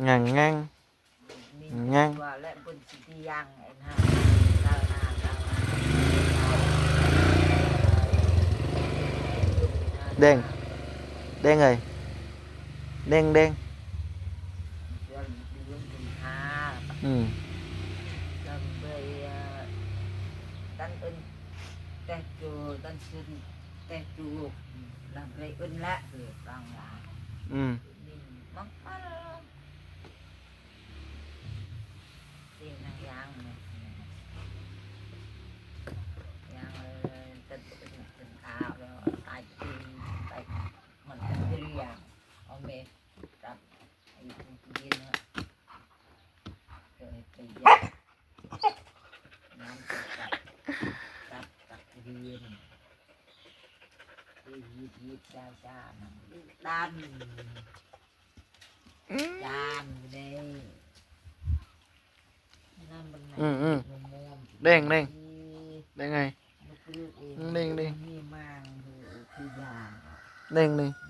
ແງ່ງແງ່ງ ແງ່ງ ວ່າແລະເພິ່ນຊິໄດ້ຍ່າງອັນນັ້ນ ກ້າວໜ້າກ້າວໜ້າ ເດ້ງ ເດ້ງເອີຍ ເດ້ງ ເດ້ງ ເດືອນ ເດືອນສິງຫາ ອືມ ເດີນໄປ ຕັນເອິນ ແຕ່ໂຈ ຕັນຊຶນ ແຕ່ໂຈ ລຳໄປເອິນລະ ເອີ ຟັງລາວ ອືມ ນີ້ມັກມາ ເປັນຫຍັງ ຍ່າງ ຍ່າງ ເອີ ຈົນ ຈົນເທົ້າແລ້ວ ຕາຍຕີນ ໄປ ມັນເປັນເລື່ອງ ເອົາແມ່ກັບ ໄອ້ຜູ້ຍິງນະ ເກີດໄປຢາກ ນ້ຳກັບ ກັບ ກັບຮຽນ ອີບ ອີບ ຊາ ຊາ ນຳ ດັນ ອືມ ຈານຢູ່ເດ້ ອືມ ອືມ ແດງ ແດງ ແດງໄງ ອືມ ແດງ ແດງ ແດງ ແດງ.